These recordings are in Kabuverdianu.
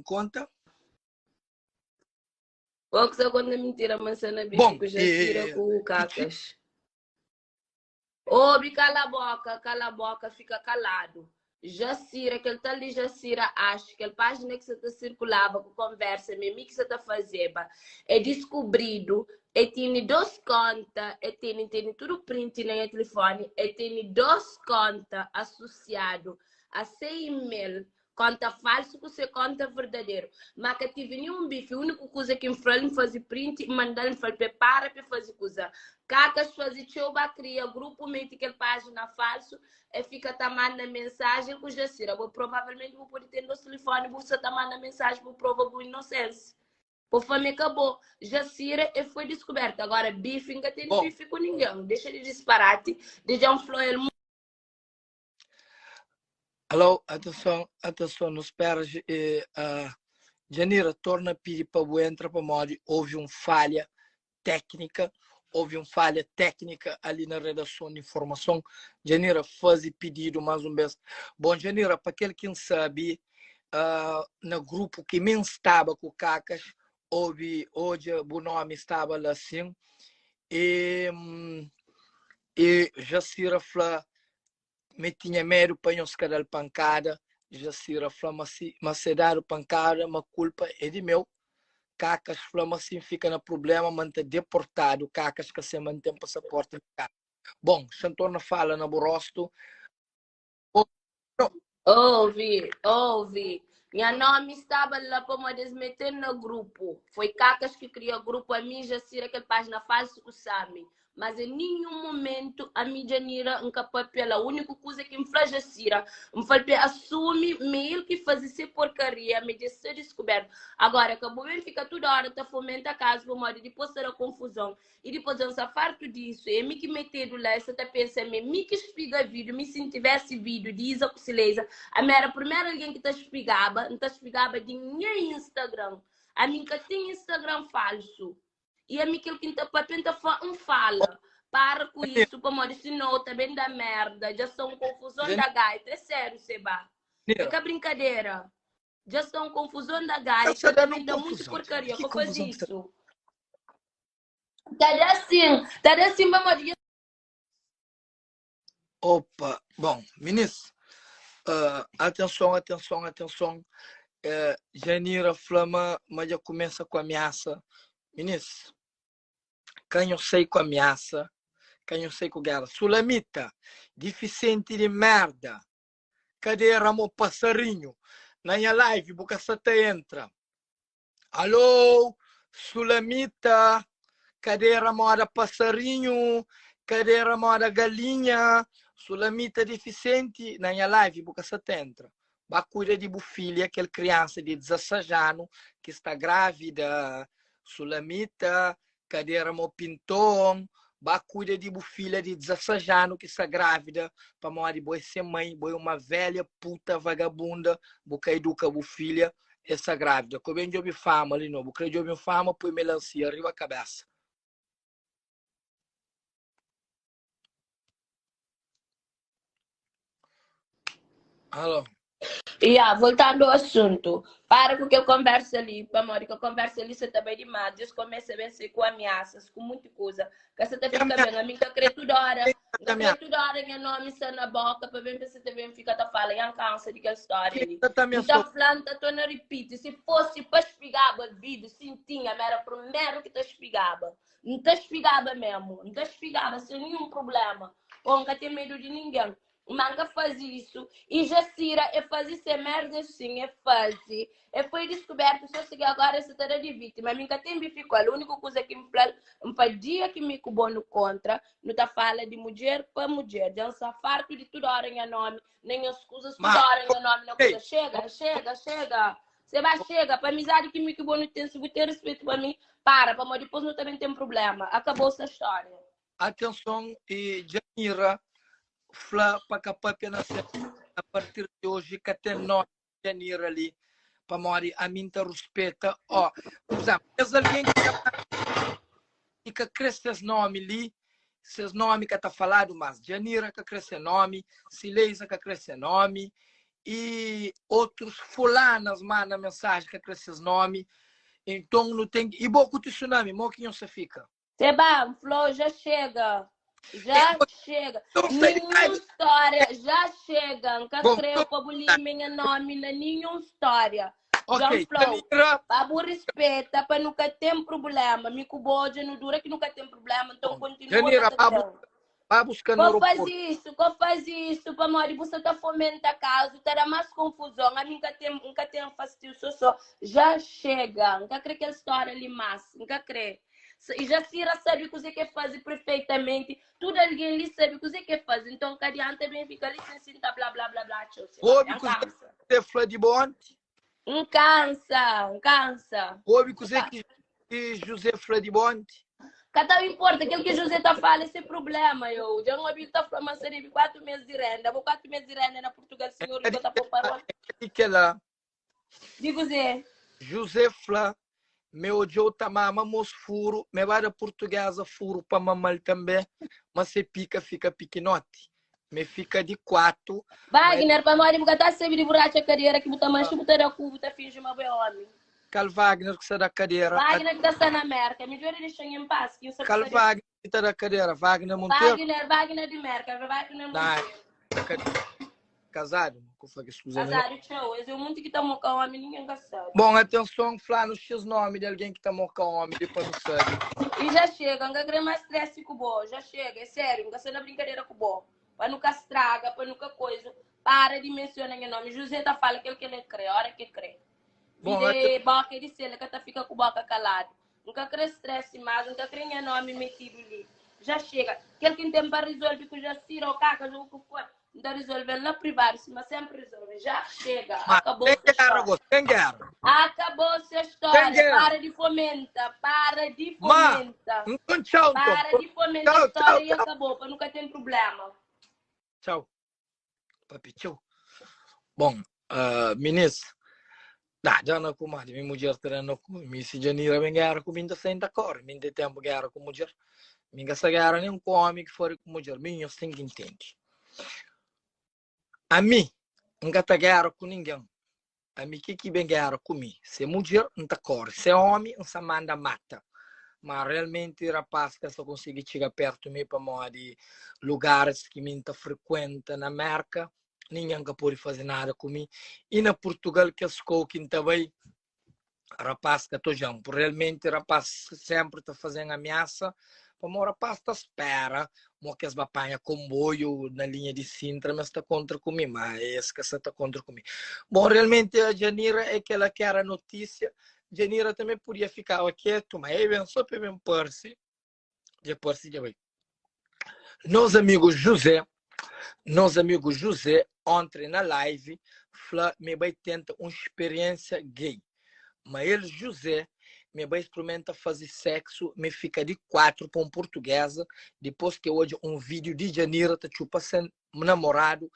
Konta? Bo ki sa konta mintira ma nsa na bifi Bon, ku Jacira e ku Kakas. Obi kala boka, kala boka, fika kaladu. Jacira, kel tal di Jacira axu kel pajina ki sa ta sirkulaba ku konversa mi, mi ki sa ta fazeba, e diskubridu, e tene dos konta, e tene, tene tudu print na nha tilifoni, e tene dos konta asusiadu a se email Konta falsu ku se konta verdaderu. Ma ka tive ninhun bifi. Uniku kuza ki N fla-l, N faze print, N manda-l, N fla-l pa e para pa e faze kuza. Kakas faze txeu ba kria grupu, mete kel pajina falsu, e fika ta manda mensajen ku Jacira. Bo provavelmenti bu pode ten dos tilifoni, bu sa ta manda mensajen bu prova bu inosensia. Po fla ma e ka bo. Jacira e foi diskubertu. Agora bifi, N ka tene Bon. bifi ku ningen. Dexa di disparati. Dja N fla el. Alô, atenson, atenson, nu spera eh, uh, Janira torna pidi pa bu entra pamodi houve um falha téknika, houve um falha téknika ali na redason di informason. Janira faze pedidu mais um bes. Bom, Janira, pa kel ki N sabe, uh, na grupu ki mi N staba ku Kakas, obi, odja bu nomi staba la sim, e, e Jacira fla Mi tinha medu pa nhos ka da-l pankada. Jacira fla ma si ma se dadu pankada ma kulpa é di meu. Kakas fla ma si N fika na prublema ma N ta deportadu. Kakas ka se ma N ten pasaporti na kasa. Bon, xa N torna fala na bu rostu. Bo no. Ouvi, ouvi. Nha nomi staba la pamodi es mete-m na grupu. Foi Kakas ki kria grupu, ami, Jacira, kel pajina falsu ku Sami. Mas en ninhun momentu ami Djanira N ka papia la. Uniku kuza ki N fla Jacira, N fal pe asumi ma el ki faze se porkaria, ma dja sta diskubertu. Agora ka bu ben fika tudu ora ta fomenta kazu pamodi dipos ta da konfuzon. I dipos dja N sta fartu disu. É mi ki metedu la, es sa ta pensa ma é mi ki spiga vidu. Mi si N tivesi vidu di Iza ku Sileiza, ami era primeru algen ki ta spigaba. N ta spigaba di nha Instagram. Ami N ka ten Instagram falsu. I ami kel ki N ta papia, N ta fla, N fala. Para ku isu, pamodi sinou ta ben da merda. Dja sta un konfuzon da gaita. É sériu, Seba. É ka brinkadera. Dja sta un konfuzon da gaita, ta ben da munti porkaria. Ka faze isu. Ta da sin, ta da sin pamodi dja. Opa, bom, minis, uh, atenson, atenson, atenson. Uh, Janira fla ma, ma dja kumesa ku ameaça. Minis, ka nho sai ku ameaça, ka nho sai ku guerra. Sulamita, difisenti di merda. Kadera mo passarinho. Na nha live bu ka sa ta entra. Alô, Sulamita, kadera moda passarinho, kadera moda galinha, Sulamita deficiente, na nha live bu ka sa ta entra. Ba cuida di bu filha, kel criança di 16 ano ki sta grávida. Sulamita, Kadera mo pinton, ba kuida di bu filha di 16 anu ki sta grávida pamodi bo é se mãe, bo é uma velha puta vagabunda, bu ka eduka bu filha, e sta grávida. Ko ben djobi fama li no, bu kre djobi un fama, pui melancia riba kabesa. Alô. Ya, voltando ao assunto, para ku kel konversa li, pamodi kel konversa li sa ta bai dimás, dja es kumesa ben sai ku amiasas, ku munti kuza, ka sa ta Ki fika amiasa? ben, ami N ka kre tudu ora, Ki N ka kre amiasa? tudu ora nha nomi sta na boka pa ben pa sa ta ben fika ta fala, nha N kansa di kel stória Ki li. ta ta N ta amiasou? fla, N ta torna ripiti, si fosi pa spigaba vídiu, si N tinha, mi era primeru ki ta spigaba. N ta spigaba memu, N ta spigaba sen ninhun prubléma. Ô, N ka ten medu di ningen. Má N ka faze isu. I Jacira, e faze se merda sin, e faze. E foi diskubertu so si ki agora e sa ta da di vítima. Mi N ka ten bifi ku el. Úniku kuza ki N fla-l, N fla, dia ki mi ku bo nu kontra, nu ta fala di mudjer pa mudjer. Dja N sta fartu di tudu óra nha nómi na nhas kuzas, tudu Má, óra nha nómi na ei, kuza. Xega, xega, xega! Se ba xega, pa amizadi ki mi ki bo nu ten, si bu ten respetu pa mi, para, pamodi dipôs nu ta ben ten prubléma. Akabou sta stória. Atenson e Janira fla pa ka papia na se a partir di oji ka ten nomi di Janira li pamodi ami N ta ruspeta ó pur izénplu kes algen ki ka ki ka kre ses nomi li ses nomi ka ta faladu mas Janira ka kre se nomi Sileisa ka kre se nomi. I otus fulanas manda mensaji ka kre ses nomi. Enton nu ten ki. I bo ku tsunami, mo ki nhos sa fika? Seba, N fla-u, já chega. Já chega. Ninhun stória, já chega. N ka kre pa bu lime nha nomi na ninhun stória. Já N fla-u, pa bu rispeta, pa nu ka ten prubléma. Mi ku bo dja nu dura ki nu ka ten prubléma, nton kontinua ka ta ten. Ba buska na Ko aeroportu. faze isu, ko faze isu, pamodi bu sa ta fomenta kazu, ta da más konfuzon. Ami N ka ten, N ka ten fastiu so so. Já chega, N ka kre kel stória li más, N ka kre. I Jacira sabe kuzê ki e faze perfeitamenti, tudu algen li sabe kuzê ki e faze, nton ka adianta ben fika li sin sin ta bla bla bla bla txeu se Obi N kuzê kansa. ki e fla di bo onti? N kansa, N kansa. Obi kuzê ki José fla di bo onti? Ka ta inporta, kel ki José ta fala é se prubléma. Eu dja N obi-l ta fla ma N sta debe 4 mês di renda. Bo 4 mês di renda na Purtugal, sinhor É ka ta pô parol. di kel-la. Di kuzê? José fla, Me odja-u ta mama mos furu, me ba da purtugeza furu pa mama-l tanbê, ma se pika fika pikinoti. Me fika di 4, ma el. Wagner, pamodi bu ka ta sabe di buracha kadera ki bu ta manxe, bu ta da ku, bu ta finji ma bu é omi. Kal Wagner ki sta da kadera? Wagner ki ta sta na Merka. Midjor é dexa-m en pas, ki N sa Kal ku sta Wagner ki ta da kadera? Wagner Monteiro? Wagner, Wagner di Merka, Wagner Nah, Monteiro. Kazadu, ku fla kes kuza li. Kazadu txeu, es é un munti ki ta moka omi, ningen ka sabe. Bon, atenson, fla-nu xis nomi di algen ki ta moka omi li pa nu sabe. I já chega, N ka kre más stress ku bo, já chega, é sériu, N ka sta na brinkadera ku bo. Pa nu ka straga, pa nu ka koizu, para di mensiona nha nomi. José ta fala kel ki el kre, ora ki el kre. Bon, Vida é boka é di sel, el ka ta fika ku boka kaladu. N ka kre stress más, N ka kre nha nomi metidu li. Já chega. Kel ki N ten pa rizolve ku Jacira ô Kaka, ô ku for, N ta rizolve-l na privadu, sima sénpri rizolve. Já chega. Má, Akabou ten se géra stória. gó, ten géra. Akabou se Ten stória. géra. Para di fomenta, para di Má, fomenta. nton txau nton. Para di fomenta Txau, txau, stória i txau. akabou, pa nu ka ten prubléma. Txau. Papi txeu. Bon, uh, minis, da, dja na kumadi, mi mudjer ta na ku mi, si Janira ben guerra ku mi, nta sai nta kore, mi nta tempu guerra ku mudjer, mi ka sa guerra nem ku omi ki fora ku mudjer, mi nhos ten ki intendi. Ami, nka ta guerra ku ninguém, Ami ke ki ben gera ku mi? Se mudjer, N ta kore. Se omi, N sa manda mata. Ma realmenti rapaz ka sa konsigi txiga pertu mi pamodi lugaris ki mi N ta frekuenta na Merka, ningen ka pode faze nada ku mi. I na Purtugal kes kou ki N ta bai, rapaz ka ta odja-m. Realmenti rapaz senpri ta faze-m amiasa pamodi rapaz ta spera mo ki es ba panha konboiu na linha di Sintra ma es ta kontra ku mi, ma es ka sa ta kontra ku mi. Bon, realmenti a Janira é kela ki era notisia. Janira tanbe podia fikaba ketu, ma e ben so pa e ben parse, dja parse dja bai. Nos amigu José, nos amigu José ontre na live fla ma e bai tenta un speriensia gay. Ma el José me bai sprumenta faze sexo me fika di 4 pa un portuguesa dipos ke odja un video di Janira ta txupa se namorado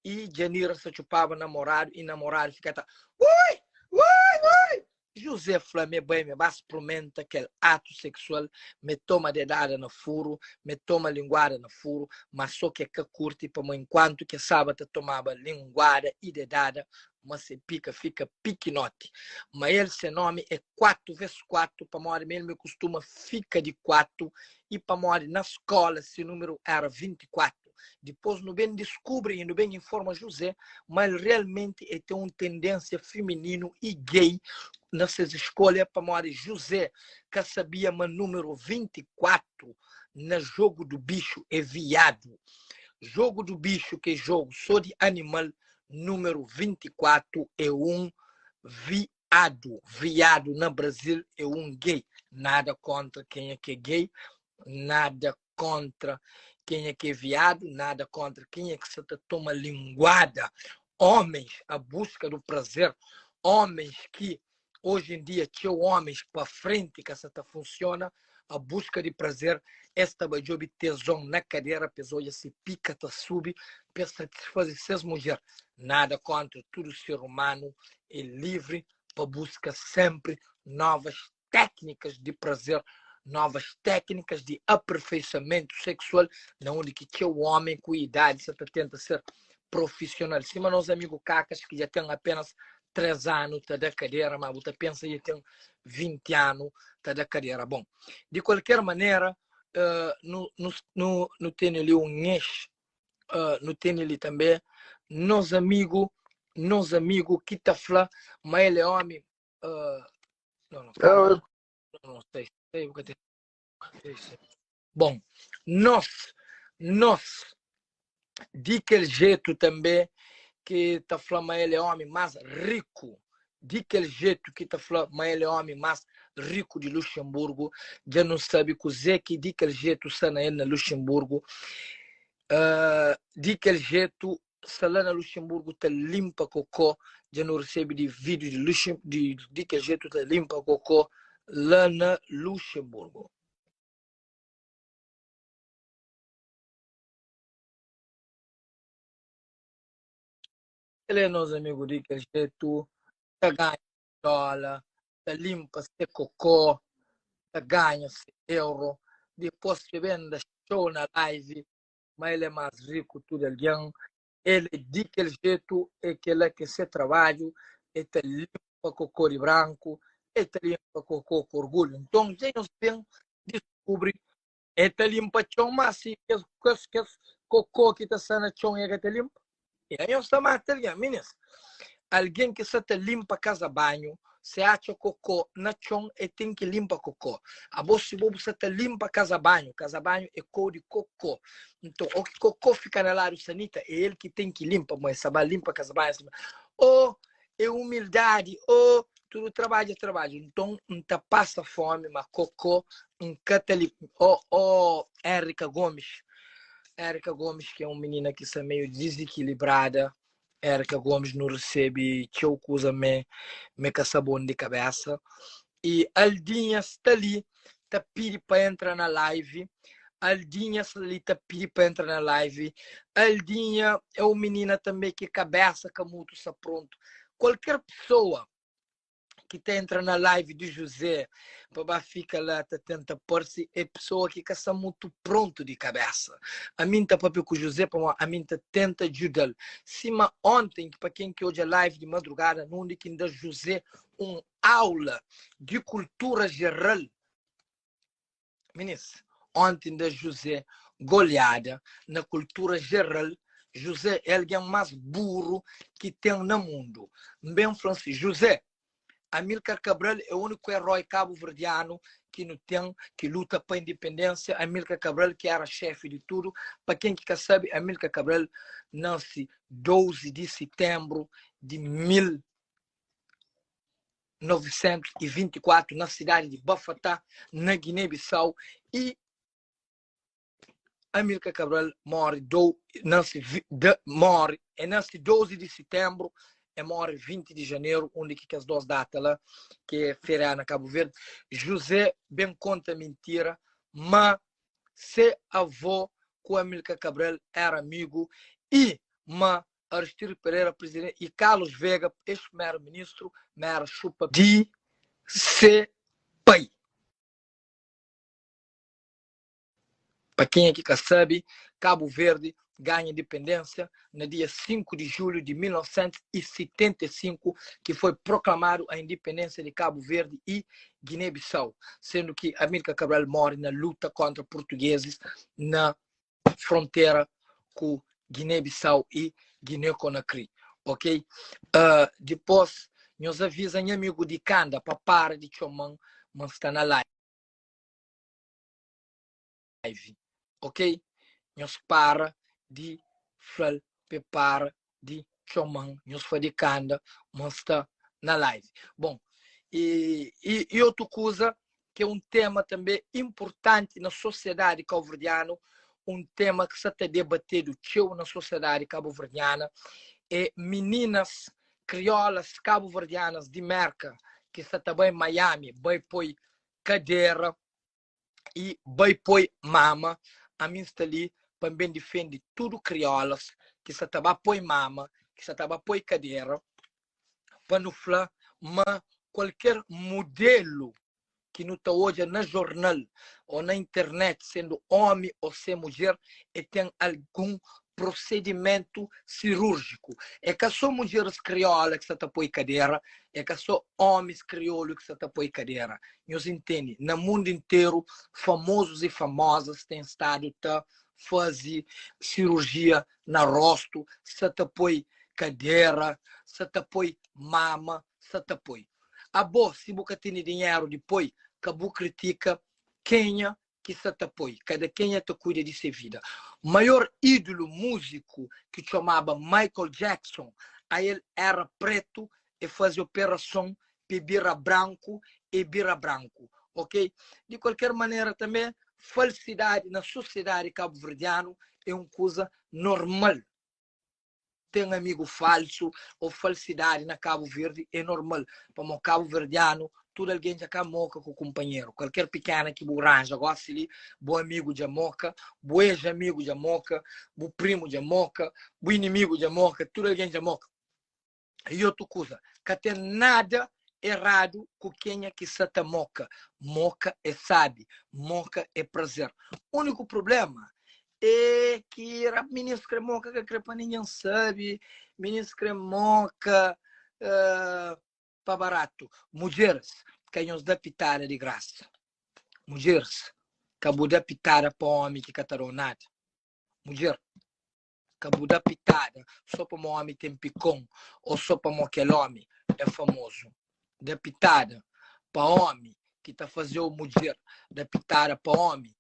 e Janira sa txupaba namorado e namorado fika ta ui ui ui José fla me bai me ba sprumenta kel atu sexual me toma dedada na furu me toma linguada na furu ma so ke ka kurti pamo enkuantu ke saba ta tomaba linguada e dedada ma se pika fika pikinoti. Ma el se nomi é 4 ves 4 pamodi ma el me kustuma fika di 4 i pamodi na skola se numeru era 24. Dipos nu ben diskubri i nu ben informa José ma el realmenti el ten un tendensia fimininu i gay na ses skolha pamodi José ka sabia ma numeru 24 na jogu du bixu é viadu. Jogu du bixu ke jogu so di animal Númeru 24 é un viadu. Viadu na Brazil é un gay. Nada kontra kenha ki é gay, nada kontra kenha ki é viadu, nada kontra kenha ki sa ta toma linguada. Homens a busca do prazer, homens ki Oji en dia txeu ómis pa frenti ka sa ta funsiona a buska di prazer, es ta bai djobe tezon na kadera pa es odja si pika ta subi pa es satisfaze ses mudjer. Nada kontra, tudu ser umanu é livri pa buska senpri novas téknikas di prazer, novas téknikas di aperfeisoamentu seksual na undi ki txeu ómi ku idadi sa ta tenta ser. profisional. Sima nos amigu Kakas ki dja ten apenas 3 anu ta da kadera, ma bu ta pensa dja ten 20 anu ta da kadera. Bon, di kualker manera, uh, nu, nu, nu, nu tene li un ex, uh, nu tene li tanbe nos amigu, nos amigu ki ta fla ma el é omi, uh, não, não, calma, não, não sei, sei, bu ka ten, sei, sei. Bon, nos, nos, di kel jetu tanbe ki ta fla ma el é ómi más riku, di kel jetu ki ta fla ma el é ómi más riku di Luxemburgu, dja nu sabe kuzê ki di kel jetu sta na el na Luxemburgu. Uh, di kel jetu sta la na Luxemburgu ta limpa kokó, dja nu resebe di vídiu di, Luxem, di, di kel jetu ta limpa kokó la na Luxemburgu. El é nos amigu di kel jetu, ta ganha dóla, ta limpa se kokó, ta ganha se euro, dipôs ki ben da show na live, ma el é más riku tudu algen, el é di kel jetu, é kela ki é se trabadju, el ta limpa kokó di branku, el ta limpa kokó ku orgulhu. Nton, dja nhos ben diskubri El ta limpa txon, má si kes, kes, kes kokó ki ta sta na txon el ka ta limpa? E anhos ta mata algen. Minis, algen ki sta ta limpa kaza banhu, se atxa kokó na txon, el ten ki limpa kokó. Abo si bo bu sta ta limpa kaza banhu, kaza banhu é kou di kokó. Nton, o ki kokó fika na ladu sanita, é el ki ten ki limpa, mo el sta ba limpa kaza banhu. O é umildadi ô tudu trabadju é trabadju nton N ta pasa fomi ma koko N ka ta li ô ô Erika Gomes Erika Gomes ki é un minina ki sta meio dizikilibrada Erika Gomes nu resebe txeu kuza me me ka sta bon di kabesa i Aldinha sta li ta pidi pa entra na live Aldinha sta li ta pidi pa entra na live Aldinha é un minina tanbe ki kabesa ka mutu sta prontu kualker pesoa ki ta entra na live di José pa ba fika la ta tenta parse é pesoa ki ka sta mutu prontu di kabesa ami N ta papia ku José pamodi ami N ta tenta djuda-l sima onten pa ken ki odja live di madrugada nunde ki N da José un aula di kultura jeral. Minis, onti N da Juzé goleada na kultura jeral. Juzé é algen más buru ki ten na mundu. N ben fla-m si, Juzé, Amilcar Cabral é úniku erói kabuverdianu ki nu ten ki luta pa indipendénsia. Amilcar Cabral ki éra xéfi di tudu. Pa ken ki ka sabe, Amilcar Cabral nase 12 di sitenbru di 1924 na sidadi di Bafatá, na Guiné-Bissau y Amilcar Cabral móre do, nase, de, móre, é nase 12 di sitenbru, é móre 20 di janeru, undi ki kes dos data la, ki é feriadu na Kabu Verdi. José ben konta mintira ma se avó ku Amilcar Cabral éra amigu y ma Aristides Pereira, presidente, e Carlos Vega, ex-primeiro-ministro, ma era xupa di se pai. Pa kenha ki ka sabe, Cabo Verde ganha independência na dia 5 de julho de 1975, ki foi proclamado a independência de Cabo Verde e Guiné-Bissau, sendo ki Amílcar Cabral morre na luta contra portugueses na frontera ku Guiné-Bissau e Guiné-Conakry, ok? Uh, dipôs, nhos aviza nha amigu di Kanda pa para di txoma-m ma N sta na live, ok? Nhos para di fla-l pa e para di txoma-m, nhos fla di Kanda ma N sta na live. Bon, e, e, e otu kuza ki é un tema tanbê inpurtanti na sosiedadi kauverdianu, un tema ki sa ta debatedu txeu na sosiedadi kabuverdiana, é mininas kriolas kabuverdianas di Merka ki sa ta bai Miami bai poi kadera i bai poi mama. Ami N sta li pa N ben difende tudu kriolas ki sa ta ba poi mama, ki sa ta ba poi kadera, pa nu fla ma kualker mudelu ki nu ta odja na jornal o na internet, sendu omi o se mudjer, e ten algun. prosedimentu sirúrjiku. É ka sô mudjeris krióla ki sa ta poi kadera, é ka sô ómis kriolu ki sa ta poi kadera. Nhos intende, na mundu interu, famozus i famozas ten stadu ta faze sirurjia na rostu, sa ta poi kadera, sa ta poi mama, sa ta poi. Abo, si bu ka tene dinheru di poi, ka bu kritika kenha ki sa ta poi. Kada kenha ta kuida di se vida. Maior ídulu múziku ki txomaba Michael Jackson, ael éra pretu, e faze operason pa e bira branku, e bira branku. Ok? Di kualker manera tanbe, falsidadi na sosiedadi kabuverdianu é un kuza normal. Ten amigu falsu ô falsidadi na Kabu Verdi é normal, pamodi kabuverdianu tudu algen dja ka moka ku kunpanheru. Kualker pikena ki bu ranja gosi li, bu amigu dja moka, bu ex-amigu dja moka, bu primu dja moka, bu inimigu dja moka, tudu algen dja moka. I otu kuza, ka ten nada eradu ku kenha ki sa ta moka. Moka é sabi, moka é prazer. Úniku prubléma é ki minis kre moka ka kre pa ningen sabe, minis kre moka uh, pa baratu. Mudjeris, ka nhos da pitada di grasa. Mudjeris, ka bu da pitada pa omi ki ka ta dau nada. Mudjer, Ka bu da pitada so pamo omi ten pikon o so pamo kel omi é famozu. Da pitada pa omi ki ta fazeu mudjer, da pitada pa omi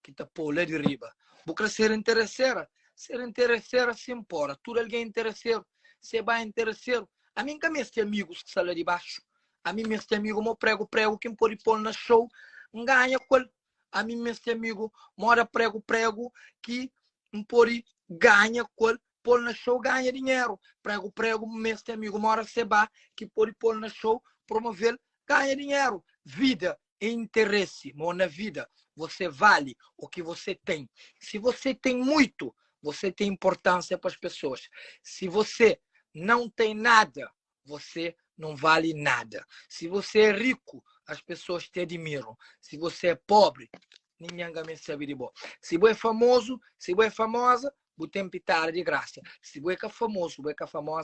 ki ta pou la di riba. Bu kre ser interesera? Ser interesera sin pora, tudu algen é intereseru. Se ba intereseru, ami N ka meste amigus ki sta la di baxu. Ami N meste amigu mo pregu pregu ki N pode pol na xou N ganha ku el. Ami N meste amigu moda pregu pregu ki N pode ganha ku el, pô-l na xou, ganha dinheru. Pregu pregu, N meste amigu moda Seba ki pode pô-l na xou, promove-l, ganha dinheru. Vida é interesi, mo na vida você vale o que você tem. Se você tem muito, você tem importância para as pessoas. Se você não tem nada, você não vale nada. Se você é rico, as pessoas te admiram. Se você é pobre, ninguém também sabe de bo. Se você é famoso, se você é famosa, bu tem pitada de graça. Se você é famoso, você é famosa.